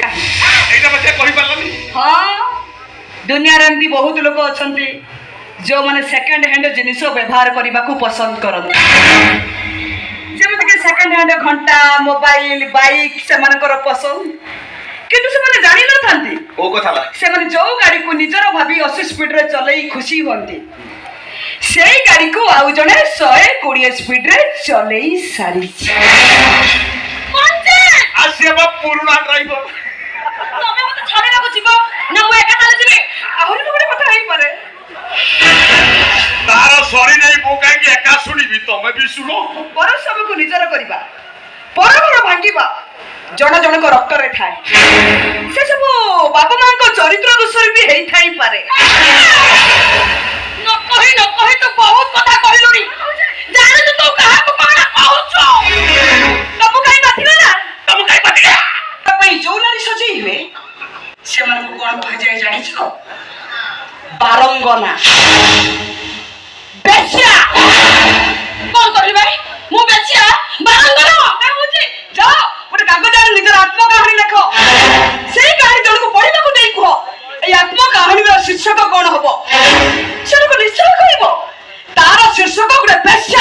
ନାହିଁ। ଏଇଟା ମଧ୍ୟ କହିପାରିଲାନି। ହଁ, ଦୁନିଆରେ ଏମିତି ବହୁତ ଲୋକ ଅଛନ୍ତି, ଯେଉଁମାନେ ସେକେଣ୍ଡ ହ୍ୟାଣ୍ଡ ଜିନିଷ ବ୍ୟବହାର କରିବାକୁ ପସନ୍ଦ କରନ୍ତି। ଯେମିତିକି ସେକେଣ୍ଡ ହ୍ୟାଣ୍ଡ ଘଣ୍ଟା, ମୋବାଇଲ, ବାଇକ୍ ସେମାନଙ୍କର ପସନ୍ଦ। କିନ୍ତୁ ସେମାନେ ଜାଣିନଥାନ୍ତି, କୋଉ କଥା ହେଲା? ସେମାନେ ଯୋଉ ଗାଡ଼ିକୁ ନିଜର ଭାବି 80 ସ୍ପିଡରେ ଚଲେଇ ଖୁସି ହୁଅନ୍ତି, ସେଇ ଗାଡ଼ିକୁ ଆଉ ଜଣେ 120 ସ୍ପିଡରେ ଚଲେଇ ସାରିଛି। ଆସିବା ବା ପୁରୁଣା ଡ୍ରାଇଭର। ତମେ ମତେ ଛାଡ଼ିବାକୁ ଯିବ ନା ମୁଁ ଏକା ଚାଲିଯିବି? ଆହୁରି ବି ଗୋଟେ କଥା ହେଇପାରେ। ତାର ସରି ନାହିଁ। ମୁଁ କାହିଁକି ଏକା ଶୁଣିବି? ତମେ ବି ଶୁଣ। ପର ସ୍ୱାମୀକୁ ନିଜର କରିବା, ପର ଘର ଭାଙ୍ଗିବା ଜଣ ଜଣଙ୍କ ରକ୍ତରେ ଥାଏ। ସେ ସବୁ ବାପା ମାଙ୍କ ଚରିତ୍ର ଦୋଷରେ ବି ହେଇଥାଇପାରେ। ନ କହି ନ କହି ତୁ ବହୁତ କଥା କହିଲୁଣି। ଜାଣିଛୁ ତୁ କାହାକୁ କଣ କହୁଛୁ? ତମକୁ କାହିଁ ବାଧିଗଲା? ତମ କାହିଁ ପାଟିକା? ତା ପାଇଁ ଯୋଉ ନାରୀ ସଜେଇ ହୁଏ, ସେମାନଙ୍କୁ କଣ କୁହାଯାଏ ଜାଣିଛ? ବାରଙ୍ଗନା, ବେଶ୍ୟା। କଣ କରିବି ଭାଇ? ମୁଁ ବେଶ୍ୟା, ବାରଙ୍ଗନା? କାଇଁ ହଉଛି? ଯାଅ, ଗୋଟେ କାଗଜରେ ନିଜର ଆତ୍ମ କାହାଣୀ ଲେଖ। ସେଇ କାହାଣୀ ଜଣକୁ ପଢିବାକୁ ଦେଇ କୁହ, ଏଇ ଆତ୍ମ କାହାଣୀର ଶୀର୍ଷକ କଣ ହବ? ସେ ଲୋକ ନିଶ୍ଚୟ କହିବ, ତାର ଶୀର୍ଷକ ଗୋଟେ ବେଶ୍ୟା।